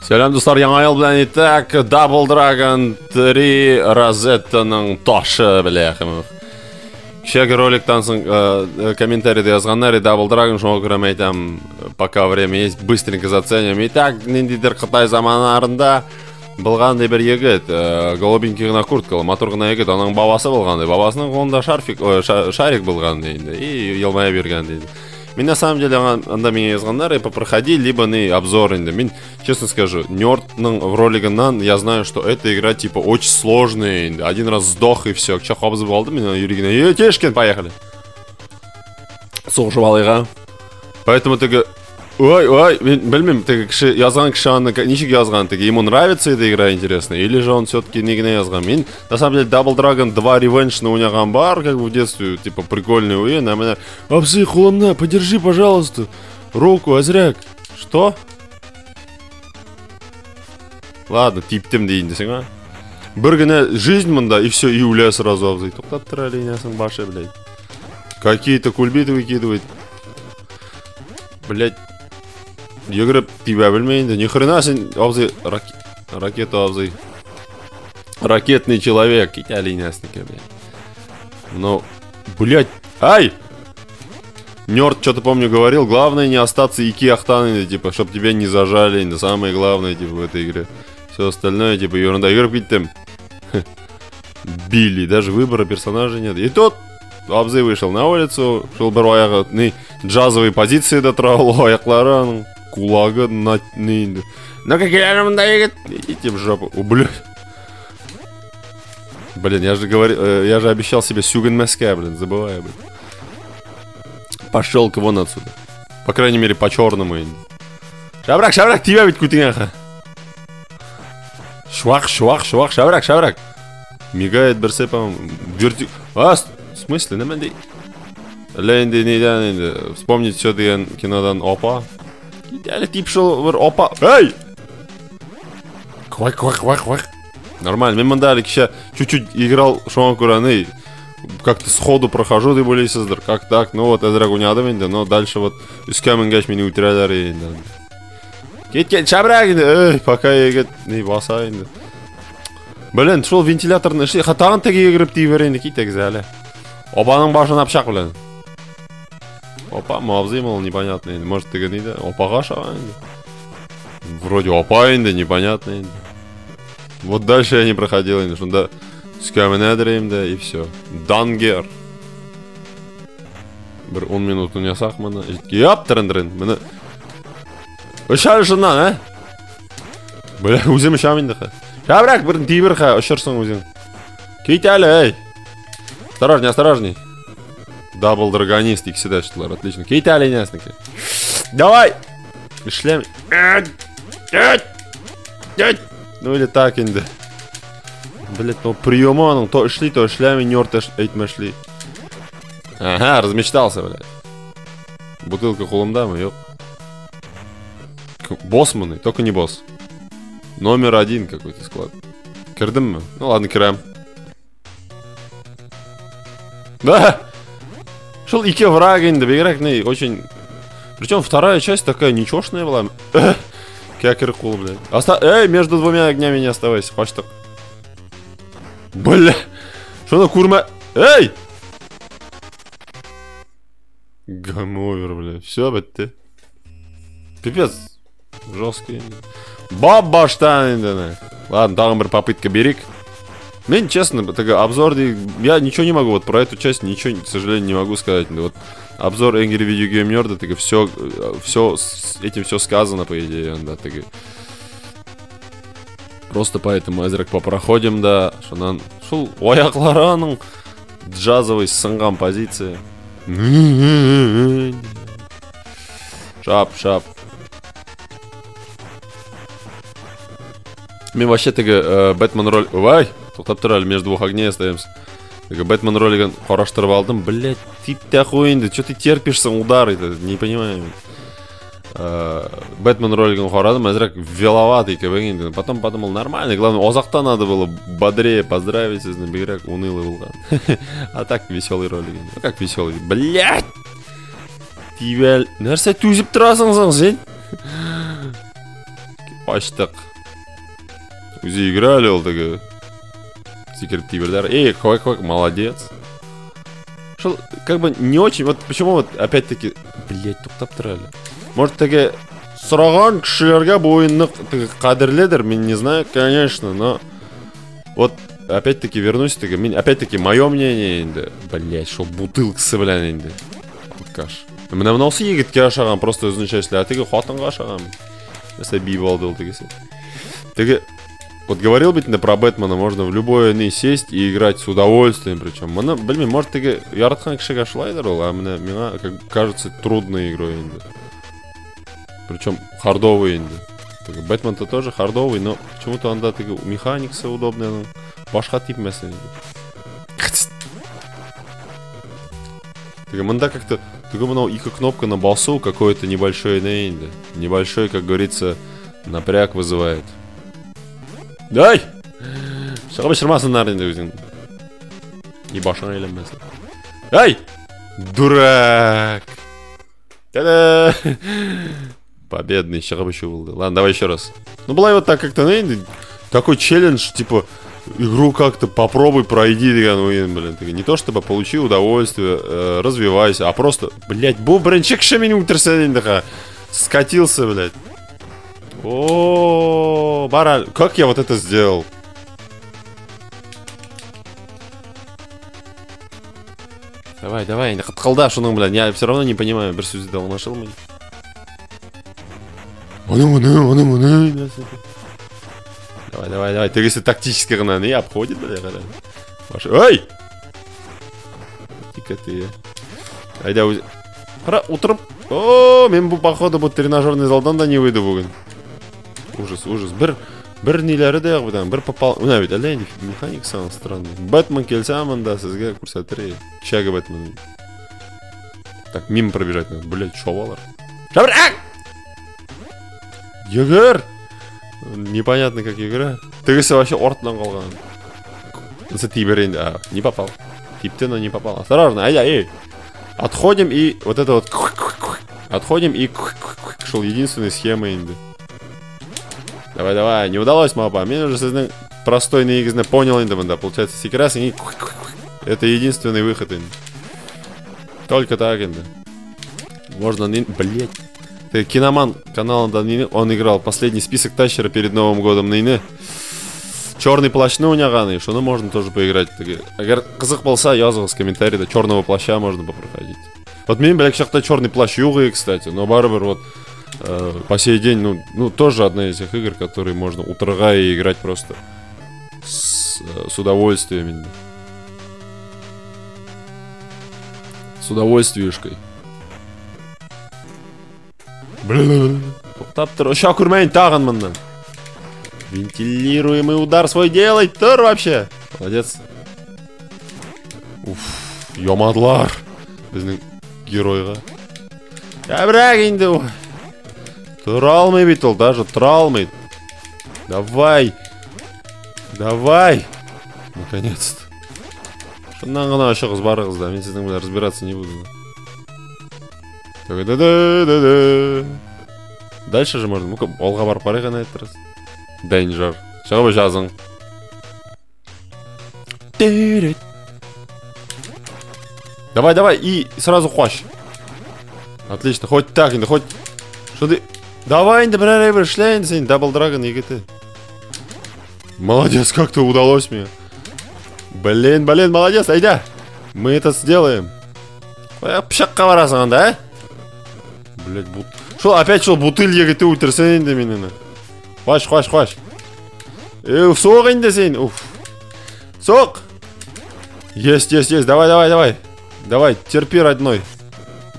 Сәлам, дуслар, яңа ел белән. Итак, Double Dragon 3 Розеттаның ташы, бляха. Кичәге роликтан соң комментарийда язганнар, и Double Dragon, шуңа күрә мин әйтәм, пока время есть, быстренько заценим. Итак, ниндидер Кытай заманнарында булган ди бер егет, голубенький гына курткалы, матур гына егет, аның бабасы булган ди. Бабасының кулында шарфик, шарик булган ди инде, и елмая биргән ди. Мин на самом деле анда миңа язганнар, и попроходи, либо не обзор инде. Мин, честно скажу, Нёрдның ролигыннан я знаю, что эта игра типа очень сложная инде. Один раз сдох и все. Кичә кабызып алдым, мин йөрегенә, е, Тешкин, поехали. Сугышып алыйк, а. Поэтому теге, ой, ой, мин белмим, теге кеше язган кеше аны ничек язган, теге ему нравится эта игра, интересно, или же он все-таки не генә язган. Мин, на самом деле, Double Dragon 2 Revenge на уйнаган бар, как бы в детстве, типа, прикольный уен, а менә, абзый, кулымны, подержи, пожалуйста, руку, азрак. Что? Ладно, типтем дейін десең, а? Бер генә жизнь монда, и все, и үлә сразу, абзый. Туктап тор әле, инәсең башы, блядь. Какие-то кульбиты выкидывает. Блядь. Йөгереп тибә белмәй инде. Ни хрена син, абзый, ракета, абзый. Ракетный человек. Кит әле инәсенеке, блядь. Ну, блядь, ай! Нёрд, что-то помню, говорил, главное не остаться ики ахтаны, типа, чтоб тебя не зажали, это самое главное, типа, в этой игре. Все остальное, типа, ерунда. Йөреп киттем. Билли, даже выбора персонажа нет. И тот абзый вышел на улицу, шул бер аягы, не, джазовые позиции да тора, ул аяклары аның, кулагы на, не инде. Ну как я монда, егет? Идите в жопу. О, блядь. Блин, я же говорил, я же обещал себе сюгенмеске, блин, забываю, блин. Пошел-ка вон отсюда. По крайней мере, по черному. Шабрак, шабрак, тебя ведь кутиняха. Швах, швах, швах, шабрак, шабрак. Мигает берсе, по-моему. Верти... А, в смысле, нәмә ди? Әллә инде нидән инде. Вспомнить все дигән кинодан опа. Әле тип шул бер опа. Эй! Квак, квак, квак, квак. Нормально, мин монда әле кичә чуть-чуть играл, шуңа күрә, ни, как-то сходу прохожу, дип уйлыйсыздыр. Как так? Ну вот, әзрәк уйнадым инде, но дальше вот өскә менгәч мине үтерәләр инде. Кит, кит, шәбрәк инде. Эй, пока егет ни баса инде. Блин, шул вентиляторны эшли, ха, тагын теге йөгереп тибер инде, китегез әле. Опаның башына пычак белән. Опа, мавзый мол, непонятно инде. Может, теге ни дә, опага ашаган инде. Вроде опа инде, непонятно инде. Вот дальше я не проходил инде, шунда өскә менәдер инде, и все. Дангер. Бер 10 минут уйнасак моны. Яп, трен-трен. Моны Очар шуннан, ә? Бля, үзем очам инде, ха. Шәбрәк, бер тибер, ха, очырсың үзең. Кит әле, эй. Осторожней, осторожней. Дабл драгонист, икесе дә очтылар, отлично. Кит әле, инәснеке. Давай! Эшләм. Ну или так инде. Блять, ну приемы аның то эшли, то эшләми, нёрд әйтмешли. Ага, размечтался, блядь. Бутылка кулымдамы? Юк. Босс моны, только не босс. Номер 1 какой-то склад. Кердемме? Ну ладно, керәм. Да! Шул ике враг инде, бигрәк ни, очень... Причем вторая часть такая ничешная была. Кәкер кул, блядь. Эй, между двумя огнями не оставайся, качтык. Бля! Шуны күрмә... Эй! Гамовер, бля. Все, бетте. Пипец. Жесткий. Бабаштан инде. Ладно, тагын бер попытка бирик. Мин, честно, такой обзор, я ничего не могу, вот про эту часть ничего, к сожалению, не могу сказать. Вот обзор Angry Video Game Nerd, так все, все, с этим все сказано, по идее, да, так. Просто поэтому әзрәк попроходим, да, шуннан шул аяклары аның джазовый сынган позиция. Шап, шап. Мин вообще теге Бэтмен роль... Вай! Туктап тор әле, между двух огней остаемся. Теге Бэтмен ролигын караштырып алдым. Блять, тип тә хуй инде. Чё ты терпишься удары? Не понимаю. Бэтмен ролигын карадым, әзрәк веловатый кебек инде. Потом подумал, нормально. Главное, озакта надо было бодрее поздравить, сезне бигрәк унылый булган. А так веселый ролик инде. Ну как веселый? Блять! Тибәл. Нәрсә түзеп торасың соң син? Качтык. Үзе играли ул теге. Сикереп тиберләр. Эй, квак-квак, молодец. Шул, как бы не очень, вот почему вот опять-таки, блять, туктап тора әле. Может, теге сораган кешеләргә бу уенны теге кадерледер, мин не знаю, конечно, но вот опять-таки вернусь теге, мин опять-таки мое мнение инде, блять, шул бутылкасы белән инде. Алкаш. Менә монысы егеткә ошаган, просто үзенчә эшлә, ә теге хатынга ошаган. Нәрсә биеп алды ул тегесе. Теге вот говорил бит инде про Бэтмена, можно в любое не сесть и играть с удовольствием, причем. Моны, белмим, может, теге яраткан кешегә шулайдыр ул, а менә миңа, как кажется, трудной игрой инде. Причем хардовый инде. Теге Бэтмен-то тоже хардовый, но почему-то анда теге механикасы удобный, аның башка типмәсен инде. Теге монда как-то теге монау ике кнопканы басу какое-то небольшое не инде. Небольшой, как говорится, напряг вызывает. Дай! Чыгып очырмасыннар инде үзең. И башың әйләнмәсен. Ай! Дурак! Та-да! Победный чыгып очу булды. Ладно, давай еще раз. Ну, была вот так как-то, ну, инде, такой челлендж, типа, игру как-то попробуй, пройди, дигән уен, блин. Теге, не то чтобы получи удовольствие, развивайся, а просто, блядь, бу беренче кеше мине үтерсә инде, ха. Скатился, блядь. О, бараль, как я вот это сделал? Давай, давай, инде кыткылда шуның белән. Я все равно не понимаю, бер сүзе дә аңлашылмый. Аны, аны, аны, аны. Давай, давай, давай. Тегесе тактически гына не обходит, бля, кара. Баш. Ой! Тика ты. Айда үзе. Кара, утырып. О, мин бу походу бу тренажерный залдан да не выйду бүген. Ужас, ужас. Бер, бер ниләре дә юк бит, бер попал. Менә бит, әллә инде механик саны странный. Бэтмен килсә монда сезгә күрсәтер иде. Кичәге Бэтмен. Так, мимо пробежать надо. Блять, шобалар. Шабыр! А! Йөгер! Непонятно, как игра. Тегесе вообще артыннан калган. Нәрсә тибер инде? А, не попал. Типте, но не попал. Осторожно, ай, ай. Отходим и вот это вот. Отходим и шел единственной схемой инде. Давай, давай, не удалось, мапа. Мин уже сезнең простой нигезне понял инде монда. Получается, сикерәсең и это единственный выход инде. Только так инде. Можно, не, блять. Ты Киноман каналында не, он играл последний список тащера перед Новым годом ныйны. Черный плащны уйнаган, и шуны можно тоже поиграть. Әгәр кызык булса, языгыз комментарийда, черного плаща можно попроходить. Вот мин беләк чакта черный плащ юк иде, кстати, но барыбер вот по сей день, ну, тоже одна из тех игр, которые можно утырга и играть просто с удовольствием. С удовольствиешкой. Блин. Туктап тор, оча күрмәйен тагын моннан. Вентилируемый удар свой делай, тор вообще. Молодец. Уф, ямадлар. Безнең геройга. Әбрәк инде ул. Тора алмый бит ул, даже тора алмый. Давай. Давай. Наконец-то. Шуннан гына очыгыз барыгыз да, мин сезнең белән разбираться не буду. Да-да-да-да-да. Дальше же можно. Ну-ка, алга барып карыйк әнә әйттерез. Danger. Чыгып очасың. Давай, давай, и сразу кач. Отлично, хоть так инде, хоть. Что ты? Давай инде, берәр әйбер эшлә инде син, Double Dragon егете. Молодец, как-то удалось мне. Блин, блин, молодец, айда. Мы это сделаем. Пычакка барасың анда, ә? Блять, бут. Шул опять шул бутыль егете үтерсен инде мине. Кач, кач, кач. Сук инде син. Уф. Сук. Есть, есть, есть. Давай, давай, давай. Давай, терпи, родной.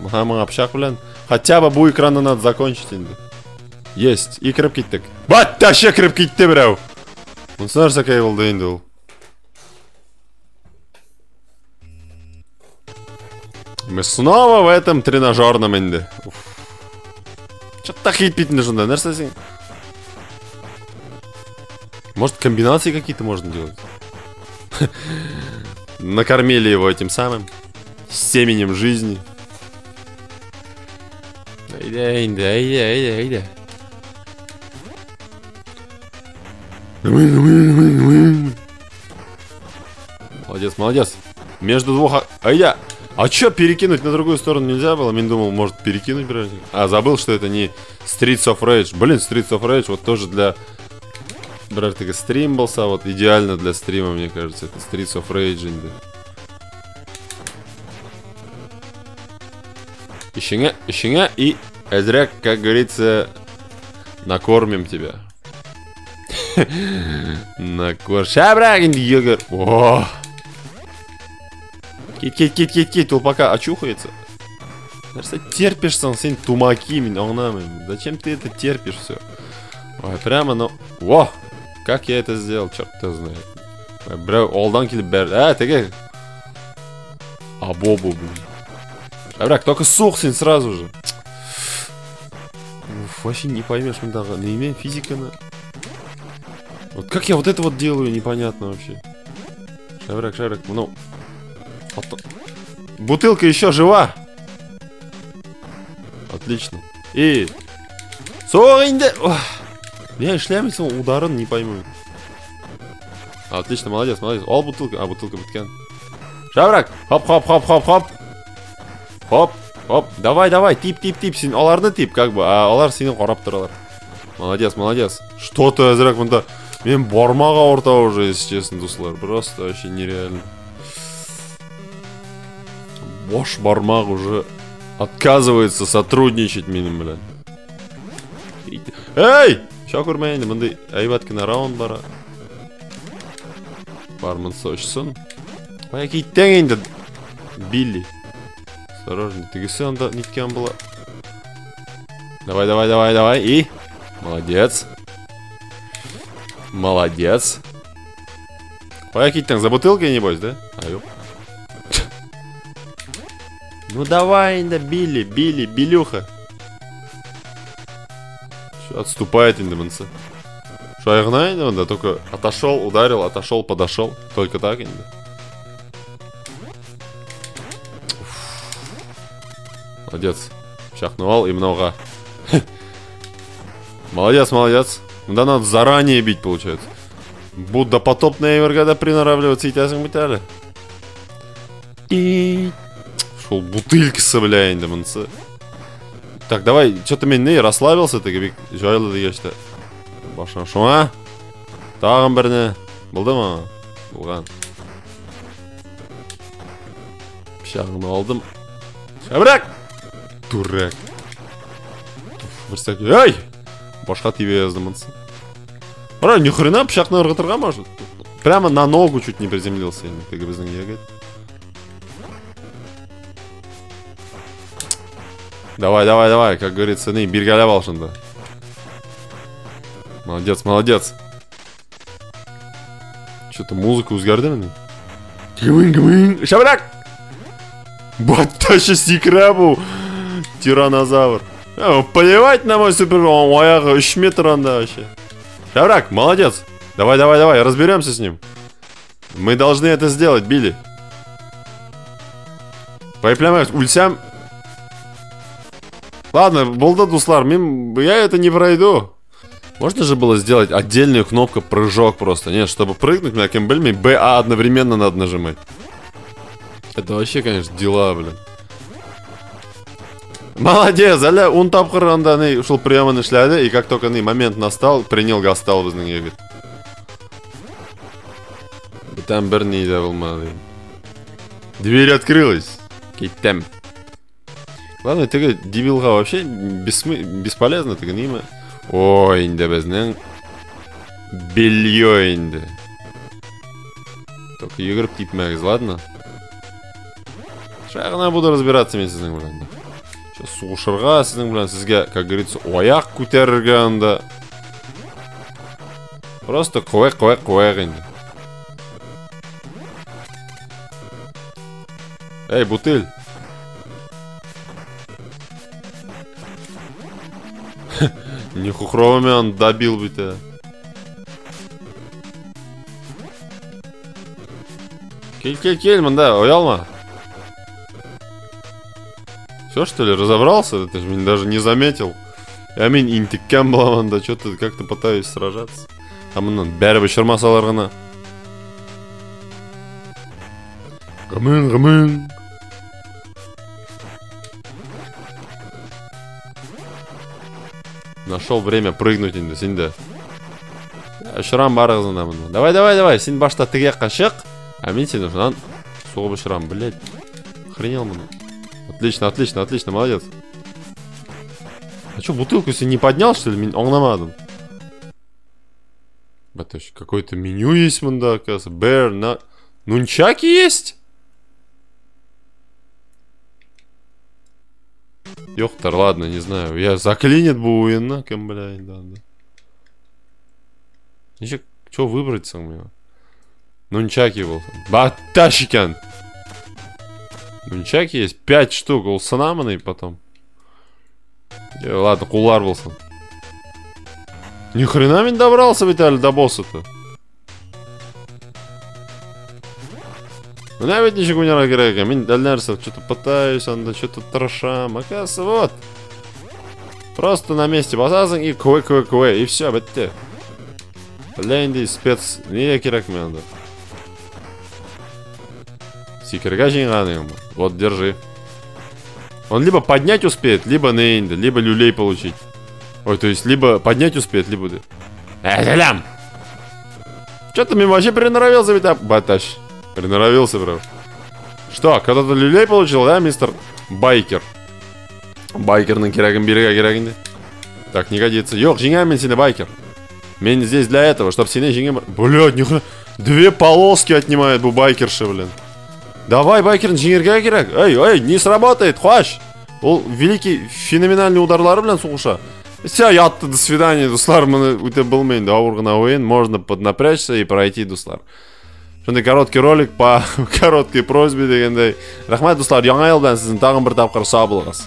Моңа пычак белән. Хотя бы бу экранны надо закончить инде. Есть. И кереп киттек. Батташы кереп китте берәү. Монысы нәрсәкәй булды инде ул? Мы снова в этом тренажерном инде. Уф. Чё-то хит бит инде шунда. Нәрсә син? Может, комбинации какие-то можно делать? Накормили его этим самым семенем жизни. Әйдә, инде, әйдә, әйдә, әйдә. Молодец, молодец. Между двух... А я... А чё, перекинуть на другую сторону нельзя было? Мин думал, может перекинуть. А, забыл, что это не Streets of Rage. Блин, Streets of Rage вот тоже для... Брат, стрим был, вот идеально для стрима, мне кажется. Это Streets of Rage. Ищиня, ищиня и зря, как говорится, накормим тебя. Накор... Шабрагин, егор. О! Кит, кит, кит, кит, кит, он пока очухается. Кажется, терпишь, сан, тумаки, зачем ты это терпишь все? Ой, прямо, ну... Во! Как я это сделал, черт его знает. Бля, олдан килеп бер. А, теге. Абобу, блин. Шабрак, только сух син сразу же. Уф, вообще не поймешь, мы даже не имеем физика на... Вот как я вот это вот делаю, непонятно вообще. Шабрак, шабрак, ну... Бутылка еще жива. Отлично. И... Соринде! Я шлямится ударом, не пойму. Отлично, молодец, молодец. О, бутылка. А, бутылка буткен. Шабрак! Хоп, хоп, хоп, хоп, хоп. Хоп, хоп. Давай, давай, тип, тип, тип. Син аларны тип, как бы. А алар сине карап торалар. Молодец, молодец. Что ты, азрак, монда. Мин бармак авырта уже, если честно, дуслар. Просто вообще нереально. Бош бармак уже отказывается сотрудничать минем белән. Эй! Ща күрмәй инде, мондай әйбәт кенә раунд бара. Бармын сочсын. Кая киттең инде, Билли. Осторожно, тегесе анда ниткән була. Давай, давай, давай, давай. И молодец. Молодец. Кая киттең? За бутылкой, небось, да? А, юк. Ну давай, инде, Билли, Билли, Билюха. Отступает инде монысы. Шулай гына инде монда, только отошел, ударил, отошел, подошел. Только так инде. Молодец. Пычакны и много. Молодец, молодец. Да надо заранее бить, получается. Будто потопные вергада приноравливаться и тяжем бит әле. И... Шул бутылькасы бля инде монысы. Так, давай, что-то мин не расслабился, теге бик җайлы дигәч тә. Башың шуңа. Тагын берне. Булдымы? Булган. Пычагымны алдым. Шабрак! Дурак. Берсәк. Эй! Башка тибә яздым монысы. Ара, ни хрена пычакны ыргытырга может. Прямо на ногу чуть не приземлился инде теге безнең егет. Давай, давай, давай, как говорится, не, биргәләп ал шунда. Молодец, молодец. Что-то музыка үзгәрдеме? Шабрак! Баташа сикерә бу! Тиранозавр. Плевать на мой супер... Аягы 3 метр анда вообще. Шабрак, молодец. Давай, давай, давай, разберемся с ним. Мы должны это сделать, Билли. Гаепләмәгез, үлсәм... Ладно, булды, дуслар, я это не пройду. Можно же было сделать отдельную кнопку прыжок просто. Нет, чтобы прыгнуть, на кем белми, Б, А одновременно надо нажимать. Это вообще, конечно, дела, блин. Молодец, әле ун тапкыр анда ни шул приемын эшләде, и как только ни момент настал, принял гастал безнең егет. Бүтән бер ни дә булмады. Дверь открылась. Киттем. Главное, теге дебилга вообще бесполезно, теге ниме. Ой, инде безнең белье инде. Только йөгереп типмәгез, ладно? Шулай гына буду разбираться мин сезнең белән. Сейчас сугышырга сезнең белән, сезгә, как говорится, аяк күтәрергә анда. Просто куек, куек, куек инде. Эй, бутыль. Не хухровыми он добил бы тебя. Кель, кель, кель, мында, оялма. Все, что ли, разобрался? Ты же меня даже не заметил. Я мин интиккән булам анда, что-то как-то пытаюсь сражаться. Һәм моннан бәреп очырмасалар гына. Гымың, гымың. Нашел время прыгнуть инде, син дә. Очырам барыгызны да моннан. Давай, давай, давай, син башта теге якка чык, ә мин сине шуннан сугып очырам, блядь. Охренел моны. Отлично, отлично, отлично, молодец. А чё, бутылку себе не поднял, что ли? Мин аңламадым. Батыш, какое-то меню есть монда, оказывается. Bear, на... Нунчаки есть? Ёхтар, ладно, не знаю. Я заклинит бу уенны, кем, бля, да, да. Ничек, чё выбрать соң миңа? Нунчаки был. Баташ икән. Нунчаки есть 5 штук, ул сынамыны потом. Ладно, куллар булсын. Ни хрена мин добрался бит әле до босса-то. Менә бит ничек уйнарга кирәк икән. Мин әллә нәрсә, что-то пытаюсь, анда что-то тырышам. Оказывается, вот. Просто на месте басасың и кве, кве, кве, и все, бетте. Әллә инде спец нигә кирәк миңа анда? Сикергә җыенган идем. Вот, держи. Он либо поднять успеет, либо на инде, либо люлей получить. Ой, то есть, либо поднять успеет, либо... Сәлам! Чё-то мне вообще приноровился ведь, а, баташ. Приноровился, бро. Что, когда-то люлей получил, да, мистер Байкер? Байкерның кирәген бирергә кирәк инде. Так, не годится. Юк, җиңәм мин сине, байкер. Мин здесь для этого, чтоб сине җиңеп... Блядь, нихуя... Две полоски отнимает бу байкерша, блин. Давай, байкерны җиңергә кирәк. Эй, эй, не сработает, хуаш. Ул великий, феноменальный ударлары белән сугыша. Все, ятты, до свидания, дуслар. Моны үтеп булмый инде, авыр гына уен. Можно поднапрячься и пройти, дуслар. Шундый короткий ролик по короткой просьбе дигәндәй. Рәхмәт, дуслар, яңа ел белән сезне тагын бер тапкыр сау булыгыз.